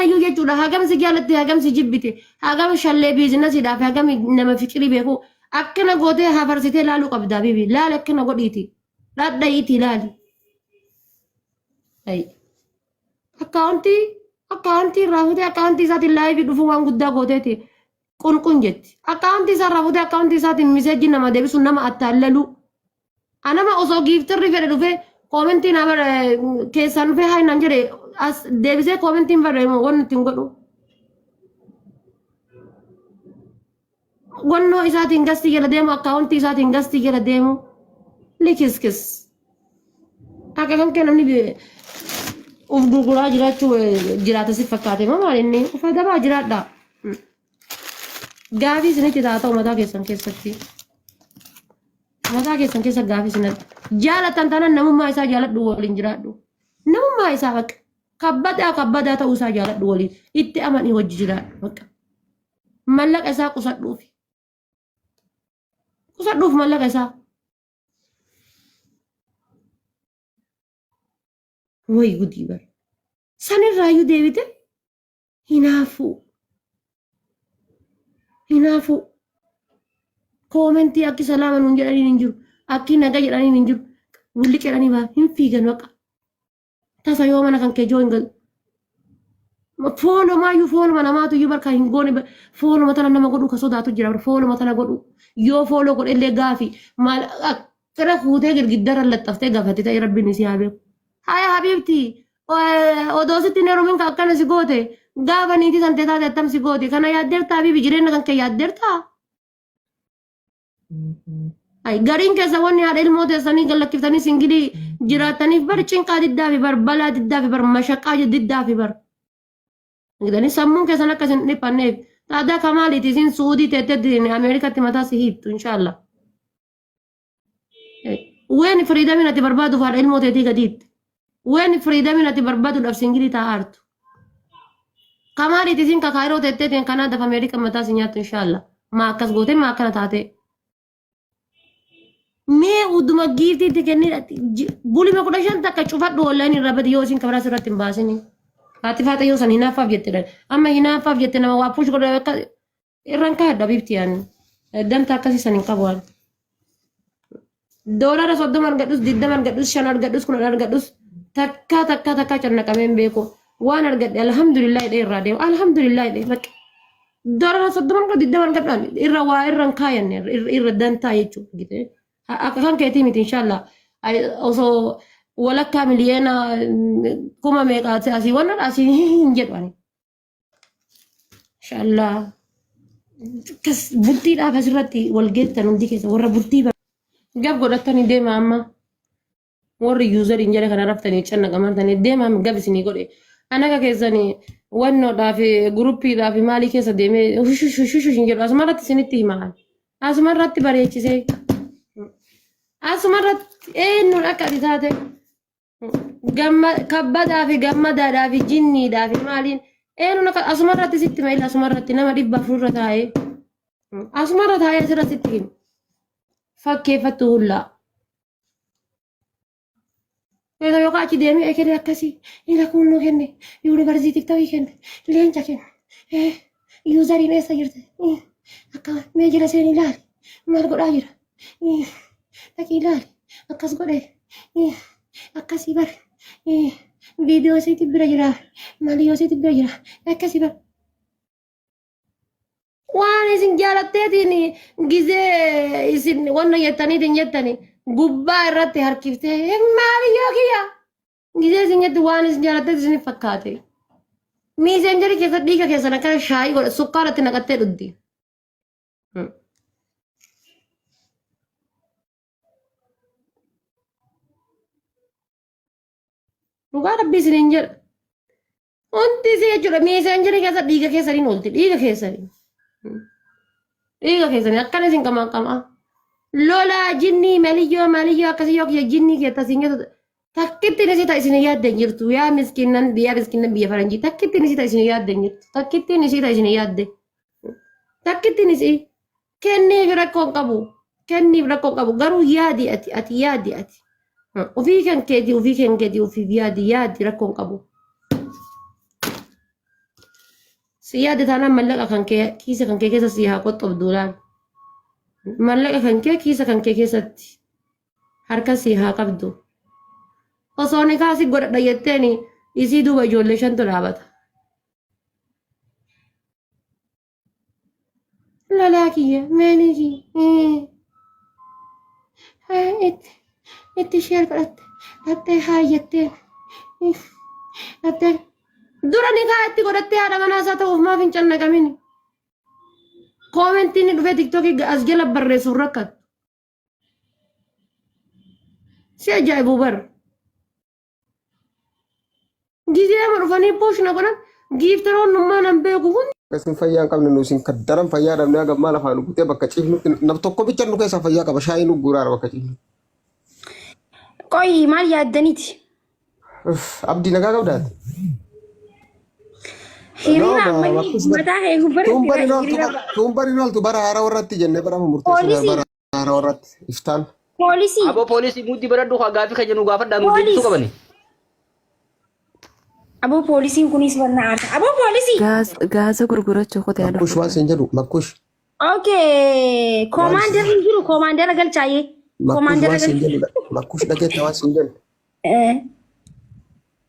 Kanayyuu jechuudha hagam si jaalatte hagam si jibbite hagam shallee biizinasiidhaaf hagam nama fiqirii beeku akkana gootee hafarsitee laaluu qabda habibi laali akkana godhiiti dhadha'iitii laali. Ayi. Akkaawuntii akkaawuntii irraa futee akkaawuntii isaatiin laayivii dhufuu waan guddaa gooteeti qunqun jetti. Akkaawuntii isaa irraa futee akkaawuntii isaatiin miseejii nama deebisu nama attaallaluu. Anama osoo giiftirri fedhe dhufee koomentii naa bara keessaan dhufee haa naan jedhe as deebisee koomentiin barreemu wanni ittiin godhu. Wannoo isaatiin gastii jala deemu akkaawuntii isaatiin gastii jala deemu likiskis. Akka kan kee namni of gurguraa jiraachuu jiraata si fakkaate moo maal inni of adabaa jiraadha. Gaafii isinitti ta'a ta'u mataa keessan keessatti. Mataa keessan keessa gaafii isinatti. Jaalatan taanaan namummaa isaa jaaladhu waliin jiraadhu. Namummaa isaa bakka kabbadaa kabbadaa ta'uu isaa jaaladhu waliin itti amanii wajji jiraadhu bakka. Mallaqa isaa qusadhuufi. Qusadhuuf mallaqa isaa. Way gudii bar. Sanirraayyuu deebite hinaafuu. Hinaafuu. Koomentii akki salaama nuun jedhaniin hin jiru. Akki naga jedhaniin hin jiru. Wulli jedhanii baa hin fiigan waqa. Tasa yoo mana kan kee joo hin galu. Foolumaayyuu fooluma namaatu iyyuu barka hin goone fooluma tana nama godhuu ka sodaatu jira fooluma tana godhuu yoo fooloo godhe illee gaafi maal akkana fuutee girgiddarra laxxaftee gaafatti ta'e rabbiin isii haa beeku. Haya habiibti odoo sitti hin heerumin ka akkana si goote gaafa niitii san taate attam si goote kana yaaddeertaa habiibi jireenya kan kee yaaddeertaa. Ay, gariin keessa wanni haadha ilmoo teessanii gallakkiftanii singilii jiraattaniif bar cinqaa diddaa fi bar balaa diddaa fi bar mashaqaa diddaa fi bar. Gidanii sammuun keessan akka isin dhiphanneef taadaa kamaaliiti isin suudii teettetti Ameerikatti mataa si hiittu inshaallah. Ween firiidamiin ati barbaaduuf haadha ilmoo teetii gadiitti. Ween firiidamiin ati barbaaduudhaaf singilii taa'aartu. Kamaaliiti isin ka kaayiroo teetteetiin Kanaadaaf Ameerika mataa si nyaattu inshaallah. Maa akkas gootee maa akkana taatee. Mee uduma giiftiitti kennii bulima 15 takka cufadhu online irraa badi yoo isin kabaraa sirratti hin baasini. Haati faata yoo san hinaaffaaf jette amma hinaaffaaf jette nama waa push godha akka irraan kaadha biifti yaani. Danta akkasii san hin qabu waan. Doolara 30 argadhus 20 argadhus 5 argadhus 10 argadhus takkaa takkaa takkaa cannaqamee hin beeku. Waan argadhe alhamdulillah jedhee irraa deema. Alhamdulillah jedhee bakka. Doolara 30 argadhu 20 argadhu ani irra waa irra hin kaayanne irra dantaa jechuudha. Akka kan keetii miti inshallah. Osoo walakkaa miliyoona kuma meeqaati asii wannan asii hin jedhu ani. Inshallah. Akkas bultiidhaaf asirratti wal geettan hundi keessa warra bultii gab godhattanii deema amma warri yuuzariin jala kana raftanii cannaqamartanii deema amma gab isinii godhe an akka keessanii wannoodhaa fi guruppiidhaa fi maalii keessa deemee shushushushush hin jedhu asumarratti isinitti hima asumarratti bareechisee asumarratti eenyuun akka ati taate Gamma kabbadaa fi gammadaadhaa fi jinniidhaa fi maaliin eenyuun akka asumarratti sitti hima illa asumarratti nama 400 irra taa'ee asumarra taa'ee asirra sitti hima fakkeeffattu hullaa. Egaa yookaan achi deemee ekelee akkasii ila kunnoo kenne yuunivarsiitiif ta'uu kenne leenca kenne yuuzariin eessa jirte akka mee jala seenii ilaali maal godhaa jira Dhaqii ilaali. Akkas godhe. Akkasii bar. Viidiyoo isiitti bira jira. Maliyyoo isiitti bira jira. Akkasii bar. Waan isin jaalatteetiin gizee isin wanna jettaniitiin jettani gubbaa irratti harkiftee maaliyyoo kiyya. Gizee isin jettu waan isin jaalatteet isin fakkaate. Miiseenjarii keessa dhiiga keessan akkana shaayii godha sukkaaratti naqattee dhugdi. Dhugaa rabbii isiniin jedha. Hundi isii jechuudha miiseenjarii keessa dhiiga keessaniin oolti dhiiga keessaniin. Dhiiga keessanii akkana isin qamaa qamaa. Lolaa jinnii maliyyoo maliyyoo akkasii yoo kiyya jinnii keetta isin jettu takkittiin isii ta isin yaadde hin jirtu yaa miskiinnan yaa miskiinnan biyya faranjii takkittiin isii ta isin yaadde hin jirtu takkittiin isii ta isin yaadde. Takkittiin isii kenniif rakkoo hin qabu. Kenniif rakkoo hin qabu. Garuu yaadi ati ati yaadi ati. Ofii kan keetii ofii kan keetii ofiif yaadi yaadi rakkoo hin qabu. Si yaadde taanaan mallaqa kan kee kiisa kan kee keessa si haa qoxxobdu laal. Mallaqa kan kee kiisa kan kee keessatti harka si haa qabdu. Osoo nikaa si godhadha jetteeni isii duuba ijoollee shantu dhaabata. Lolaa kiyya meenii kiyya. Itti itti sheer godhatte dhattee haayyattee dhattee dura nikaa itti godhattee haadha manaa isaa ta'uuf maaf hin cannaqamin. Koomentiin inni dhufee tiktookii as jala barreessuuf rakkatu. Si ajaa'ibu bar. Gizee ama dhufanii push na godhan giiftaroon nummaa nan beeku hundi. Isin fayyaa hin qabne nu isin kan daran fayyaa dhabne haga ammaa lafaa nu kutee bakka ciifnutti nam tokko bicha nu keessaa fayyaa qaba shaayii nu guuraara bakka ciifnu. Qoyi maal yaaddaniiti? Uff, Abdii nagaa qabdaati. Hiriira ammallee mataa kee gubbaratti Tuumbari nooltu hiriira bara tuumbari nooltu bara haaraa warratti jennee bara murteessine Poolisii. bara haaraa warratti iftaan. Poolisii. Aboo poolisii muddii baradhu haa gaafii keenya nu gaafadhaa nu Poolis. deebisuu qabani. Aboo poolisiin kunis barna aarsa. Aboo poolisii. Gaasa gurgurachuu kotee Makkush waan siin jedhu makkush. Okay. Koomaandar hin jiru. Koomaandara galchaayyee. Makkush Koomaandara waan siin galcha. jedhu makkush dhageetta waan siin jedhu. Eh.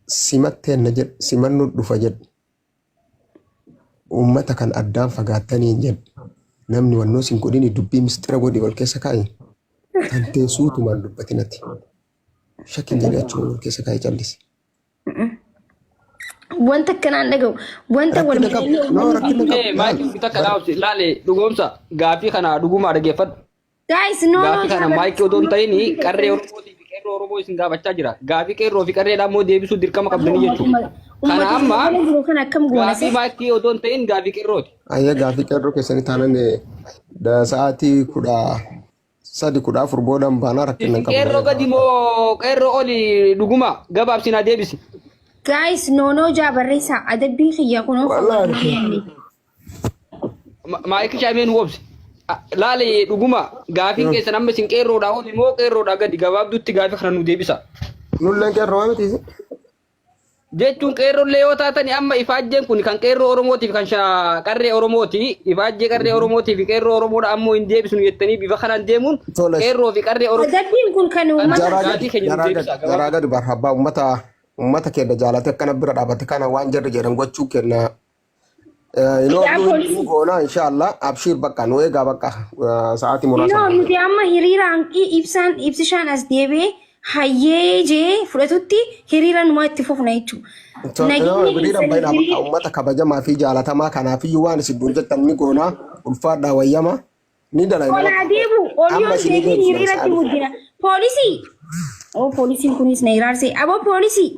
Simatteen na jedhu simannu dhufa jedhu. Uummata kan addaan fagaattanii hin jedhu. Namni wannoo siin godhini dubbii mistira godhi wal keessa kaa'i. Tantee suutumaan dubbatinati. Shakkin jedhee achuma wal keessa kaa'i callisi. Wanta akkanaan dhaga'u. Wanta wal Rakkina qabu. No rakkina qabu. Ee maayikii takka dhaabsi laale dhugoomsa gaafii kana dhugumaa dhaggeeffadhu. Guys, no no. Gaafii kana maayikii odoo hin ta'in qarree Oromootii fi qeerroo Oromoo isin gaafachaa jira. Gaafii qeerroo fi qarreedhaa immoo deebisuu dirqama qabdanii jechuudha. Kana amma jiru kan akkam goona gaafii maayikii odoo hin ta'in gaafii qeerrooti. Ayya gaafii qeerroo keessanii taanan sa'aatii 13 14 boodaan baanaa rakkina hin Isin qeerroo qabu. gadi moo qeerroo oli dhuguma gabaabsinaa deebisi. Guys, no no jaa barreessaa adabbii kiyya kunoo. Wallaahi. Maayikii shaamee nu obsi. Laali dhuguma gaafiin keessan amma isin qeerroodhaa oli moo qeerroodhaa gadi gabaabduutti gaafii kana nu deebisa. Nulleen qeerroo waa miti isin. Jechuun qeerrollee yoo taatani amma ifaajjeen kun kan qeerroo Oromootiif kan qarree Oromooti. Ifaajjee qarree Oromootii fi qeerroo Oromoodha ammoo hin deebisnu jettanii bifa kanaan deemuun Tole. qeerroo fi qarree Oromoo. Adabbiin kun kan uummata Jaraa Gaafii gadi keenya nu jaraa gadi deebisa jaraa gabaabduutti. gadi barhabbaa ummata ummata keenya jaalate akkana bira dhaabate kana waan jarri jedhan gochuu kenna. Inoo Yaa nu poolisii. goona inshallah abshiir bakka nu eegaa bakka sa'aatii muraasa Inoo booda. nuti amma hiriira hanqii ibsaan ibsishaan as deebi'ee hayyee jee fudhatutti hiriira numaa itti fufna jechuudha. Inoo Nageenyi hiriira keessan baay'inaa bakka hiriira uummata kabajamaa fi jaalatamaa kanaafiyyuu waan isin duun jettan ni goona ulfaadhaa wayyama ni dalayna ol bakka haa deebi'u ol amma yoo isinii deebiin deebisna hiriiratti sa'aatii. muddina. Poolisii. Oo poolisiin kunis na hiraarsee. Aboo poolisii.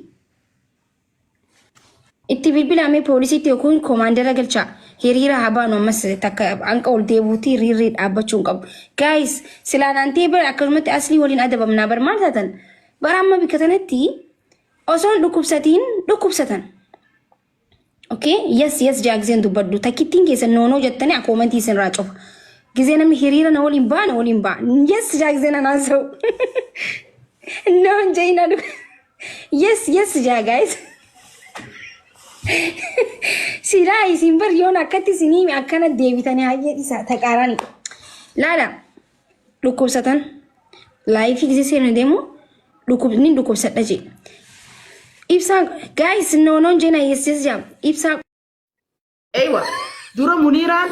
Itti bilbilamee poolisiitti yookiin koomaandara galchaa. Hiriira haa baanu ammas takka hanqa ol deebuutti hiriirri dhaabbachuu hin qabu. Guys, silaan antee bara akkasumatti aslii waliin adabamnaa bar maal taatan? Bara amma bikka tanatti osoo hin dhukkubsatiin dhukkubsatan. Okay, yes yes jaa gizeen dubbadhu. Takkittiin keessan noonoo jettanii akoomantii isin irraa cufa. Gizee namni hiriira na waliin ba'a na waliin ba'a. Yes jaa gizeen anaan sa'u. Noon jayina dhuga. Yes, yes, jaa guys. Silaa isin bar yoon akkatti isinii akkana deebitanii hayyee dhisaa taqaarani. Laala dhukkubsatan laayifii gisee seenu deemu dhukkub ni dhukkubsadha jee. Ibsaa guys no no jena yes yes jaa ibsaa Eywa. Dura Muniiraan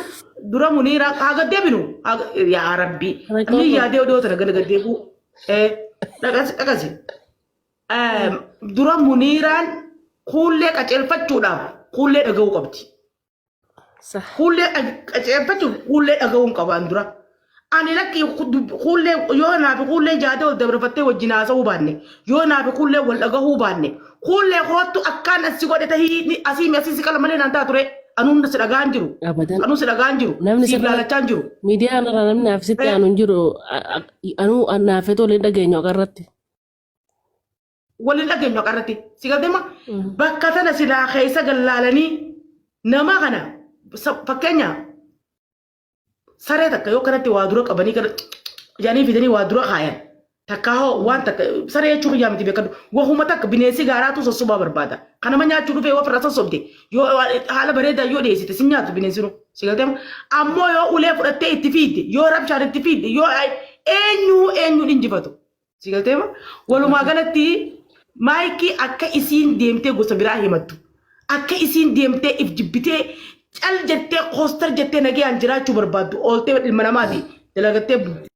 dura Muniiraan haa gad deebinu. Haa Yaa Rabbi. Inni yaadee odoo tana gad gad deebi'u. Eh, dhaqasi dhaqasi. Dura Muniiraan kuullee qaceelfachuudhaaf kuullee dhaga'uu qabdi. Kuullee qaceelfachuuf kuullee dhaga'uu hin qabaan dura. Ani lakki kuullee yoo naafi kuullee jaatee ol dabarfattee wajjin haasa'uu baanne yoo naafi kuullee wal dhagahuu baanne kuullee koottu akkaan assi godhe tahii ni asii mi asii si qala malee naan ta'a ture anuun si dhagaan jiru Abadan. anuu si dhagaan jiru Namni siif sirra laalachaa hin jiru. miidiyaa irraa namni naaf sitti aanu hin jiru. Anuu naafetoo waliin dhageenyu aqarratti. Waliin dhageenyu aqarratti si galtee ma bakka tana silaa keessa gallaalanii nama kana fakkeenya saree takka yoo kanatti waa dura qabanii kana jedhanii fidanii waa dura kaayan. Takkaa hoo waan takka saree jechuun kiyyaa miti beekadhu. Wahuma takka bineensi gaaraatu sossobaa barbaada. Kan nama nyaachuu dhufee yoo ofirraa sossobde yoo haala bareedaa yoo dhiyeessite si nyaatu bineensinu. Si galtee ammoo yoo ulee fudhattee itti fiigde yoo rabshaan itti fiigde yoo eenyuu eenyuun injifatu. Si galtee walumaa galatti maayikii akka isiin deemtee gosa biraa himattu. Akka isiin deemtee if jibbitee cal jettee koostar jettee nagayaan jiraachuu barbaaddu ooltee ilma namaati dalagattee bulti.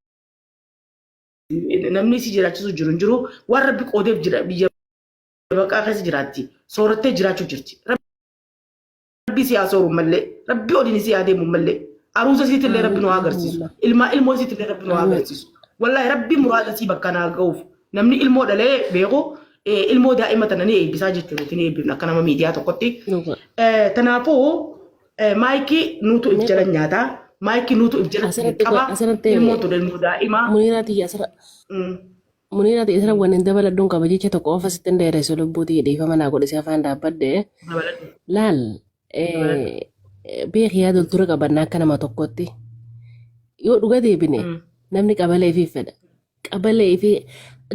Namni si jiraachisu jiru hin jiru waan rabbi qoodeef jira biyya baqaa keessa jiraatti soorattee jiraachuu jirti. Rabbi si haa sooru mallee rabbi oliin si haa deemu mallee aruusa siitillee rabbi nu haa agarsiisu ilmaa ilmoo siitillee rabbi nu haa agarsiisu. Wallaahi rabbi muraada sii bakka naa ga'uuf namni ilmoo dhalee beeku ilmoo daa'ima tana ni eebbisaa jechuudha nuti ni eebbifna akka nama miidiyaa tokkotti. Tanaafuu Maayikii nuutu if jala nyaataa. Maayikii nuutu if jala Asirratti qaba. asirratti Ilmoon tun ilmoo daa'imaa. Muniiraa tiyya asirra Muniiraa tiyya asirra wanni dabaladhuun qaba jecha tokko qofa sitti hin dheeressu lubbuu tiyya dhiifama naa godhise afaan dhaabbadhe. Dabaladhu. Laal beeki yaada dura qabanna akka nama tokkotti yoo dhuga deebine namni qabalee fi fedha. Qabalee fi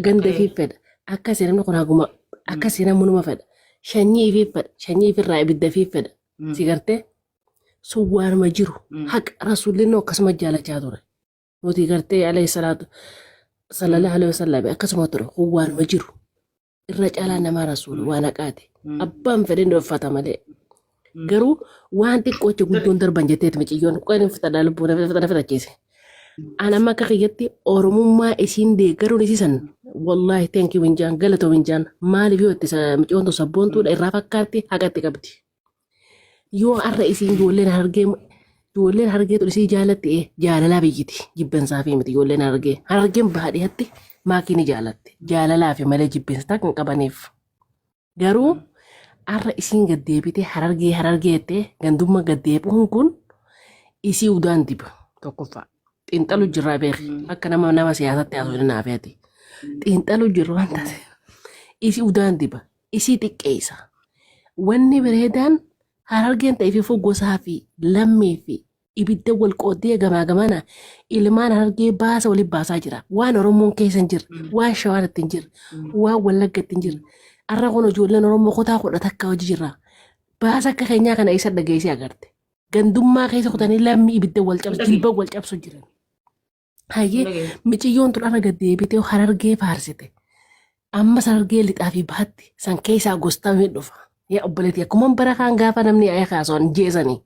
ganda fi fedha. Akkasii namni kun haguma akkasii namni numa fedha. Shanyii fi fedha. Shanyii irraa ibidda fi fedha. Si gartee sun waanuma jiru haqa rasuulli akkasuma jaalachaa ture. Nuti gartee alayhi salaatu sallallahu alaihi wasallam akkasuma ture kun waanuma jiru. Irra caalaa namaa rasuuli waan haqaati. Abbaan fedhe uffata malee. Garuu waan xiqqoochi guddoon darban jetteeti miciyyoon qoyin fixadhaa lubbuu na fixachiise. An amma akka kiyyatti Oromummaa isiin deeggaruun isiisan wallaahi thank you hinjaan galatoo hinjaan maaliif yoo itti miciyyoon tun sabboontuudha irraa fakkaatti haqatti qabdi. Yoo har'a isiin ijoolleen hargee ijoolleen hargee tun isii jaalatti jaalalaa biyyiti jibbansaa fi miti ijoolleen hargee hargeen baadiyyaatti maakii ni jaalatti jaalalaa fi malee jibbansa takka hin qabaniif. Garuu har'a isiin gad deebitee harargee harargee jettee gandummaa gad deebi'uun kun isii udaan diba tokkoffaa. Xiinxalu jirraa beeki akka nama nama siyaasatti haasofne naaf ati. Xiinxalu jirru waan taate isii udaan diba isii xiqqeessa. Wanni bareedaan harargeen ta'eef gosaa fi lammii fi ibidda wal qooddee gamaa gamana ilmaan harargee baasa waliin baasaa jira. Waan Oromoon keessa hin jirre, waan Shawaan itti hin jirre, waan Wallagga itti hin jirre. Har'a kun ijoolleen Oromoo kutaa 11 hojii jirra. Baasa akka keenyaa kana eessa dhageessee agarte? Gandummaa keessa kutanii lammii ibidda wal cabsu, jilba wal cabsu jiran. Hayyee miciyyoon tun arra gad deebitee harargee faarsite. Ammas harargee lixaa fi bahatti san keessaa gostamee dhufa. Yaa obboleetti akkuma bara kaan gaafa namni ayya kaasan jeesanii.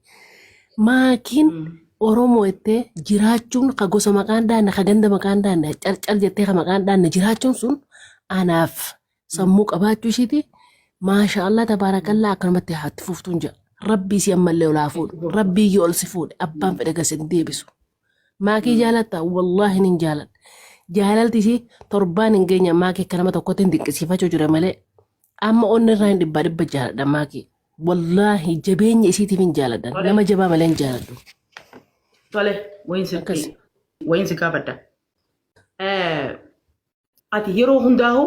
Maakiin Oromoo jettee jiraachuun ka gosa maqaan dhaanne ka ganda maqaan dhaanne carcar jettee ka maqaan dhaanne jiraachuun sun anaaf sammuu qabaachuu ishiiti. Maasha Allah tabaarakallaa akkanumatti haatti fuftuun jedha. Rabbii si ammallee ol haa fuudhu. Rabbii yoo ol si fuudhe abbaan fedhe gad sin deebisu. Maakii jaalatta wallaahi nin jaaladha. Jaalalti ishii torbaan hin geenye maakii akka nama tokkotti hin dinqisiifachuu jira malee amma onni irraa hin dhibbaa dhibba jaaladha maakii. Wallaahi jabeenya isiitiif hin jaaladha. Nama jabaa malee hin jaaladhu. Tole, wayin si Akkas. wayin si gaafadha. Ati yeroo hundaa'u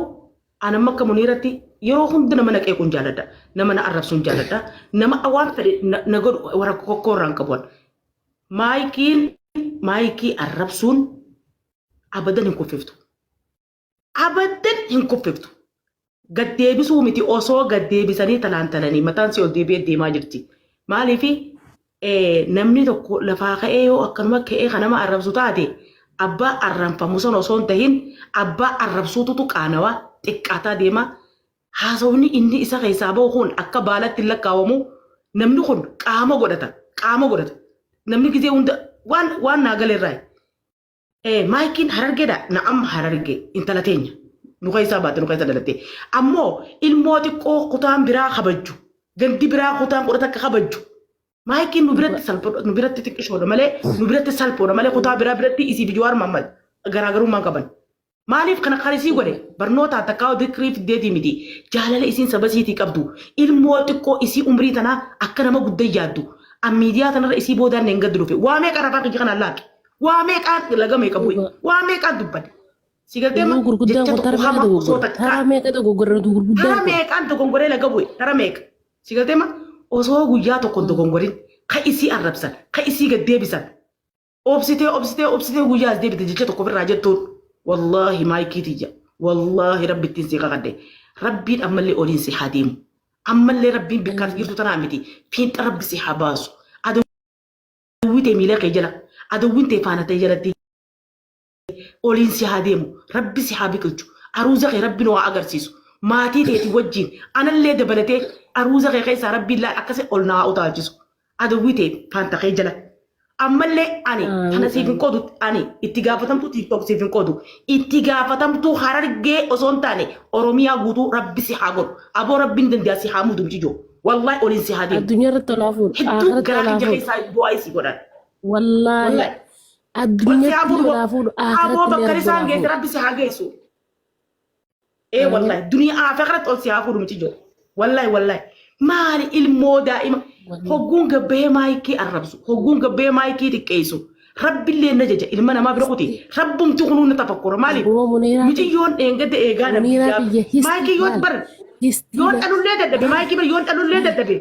an amma akka muniiratti yeroo hunda nama na qeequun jaaladha. Nama na arrabsuun jaaladha. Nama waan fedhe na godhu warra kokkoo irraan qabu. Maayikiin maayikii arrabsuun abadan hin kuffiftu. Abadan hin kuffiftu. Gad deebisuu miti osoo gad deebisanii talaan talanii mataan si ol deebi'ee deemaa jirti. Maaliif namni tokko lafaa ka'ee yoo akkanuma ka'ee kan nama arrabsu taate abbaa arranfamu sana osoo hin tahin abbaa arrabsuututu qaanawaa xiqqaataa deema. Haasawni inni isa keessaa bahu kun akka baalatti hin lakkaawamu namni kun qaama godhata qaama godhata. Namni gizee hunda waan waan naa galerraa Maayikiin harargeedha na'am hararge intala teenya nu keessaa baate nu keessa dhalatte ammoo ilmoo xiqqoo kutaan biraa kabajju gandi biraa kutaan 11 kabajju maayikiin nu biratti salphoodha nu biratti xiqqishoodha malee nu biratti salphoodha malee kutaa biraa biratti isii fi Jawaar Mahammad garaagarummaa qaban. Maaliif kana kan isii godhe barnootaa takkaa dikirii fiddeetii miti jaalala isiin saba isiitii qabdu ilmoo xiqqoo isii umrii tanaa akka nama guddaa yaaddu an miidiyaa tanarra isii boodaan hin gaddu dhufe waa meeqa rafaa kiyya kanaan laaqe waa meeqaan laga meeqa bu'e waa meeqaan dubbadhe si galtee Yeroo gurguddaan jecha kun tokko tara meeqa hamaa osoo dogoggora? takka Tara meeqa dogoggora nuti tara gurguddaan kun? meeqaan dogongoree laga bu'e tara meeqa si galtee ma osoo guyyaa tokko hin dogongorin ka isii arrabsan ka isii gad deebisan obsitee obsitee obsitee guyyaa as deebite jecha tokko ofirraa jettuun Wallaahi maayikii tiyya. Wallaahi rabbi ittiin si kakadhe. Rabbiin ammallee oliin si haa deemu. Ammallee rabbiin bikka ati jirtu tanaa miti. Fiinxa rabbi si haa baasu. Adawwii tee miila kee jala. Adawwiin tee faana tee jalatti. Oliin si haa deemu. Rabbi si haa biqilchu. Aruuza kee rabbi nu haa agarsiisu. Maatii teeti wajjin anallee dabalatee aruuza kee keessaa rabbiin laal akkasi ol na haa utaalchisu. Adawwii tee faanta kee jala. Ammallee ani tana siif hin qoodu ani itti gaafatamtuu TikTok siif hin qoodu. Itti gaafatamtuu Harargee osoo hin taane Oromiyaa guutuu rabbi si haa godhu. Aboo rabbiin danda'a si haa muudu miciyoo. Wallahi oliin si haa deemu. Addunyaa irratti olaa fuudhu. Hedduu Akhiratti garaa olaa kiyya fuudhu. keessaa du'aa si godhan. Wallaahi Wallahi. Ol si haa addunyaatti fuudhu. olaa fuudhu. Aboo Akhiratti illee bakka rabbi isaan olaa geesse fuudhu. rabbi si haa geessu. Ee Amiin. wallahi duniyaa akhiratti ol si haa fuudhu miciyoo. Wallahi wallahi. Maali ilmoo daa'ima Wallahi. hogguun gabbahee maayikii arrabsu hogguun gabbahee maayikii xiqqeessu rabbillee na jaja ilma namaa bira kuti rabbumti kunuu na tafakkura maaliif Aboo Muniiraa tiyya. miciyyoon dheengadda eegaa na Muniiraa biyyaa tiyya histii maayikii yoo laal. bar Histii yoon laal. dhalullee dadhabe maayikii bar yoon dhalullee dadhabe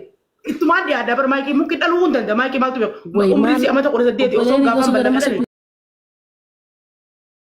ittumaan dhiyaadha bar maayikii mukki dhaluu hin danda'a maayikii maaltu beeku Way umriin maal si amata 18 osoo obboleeyyan gaafaan gosa bal'aa ganama dhalate.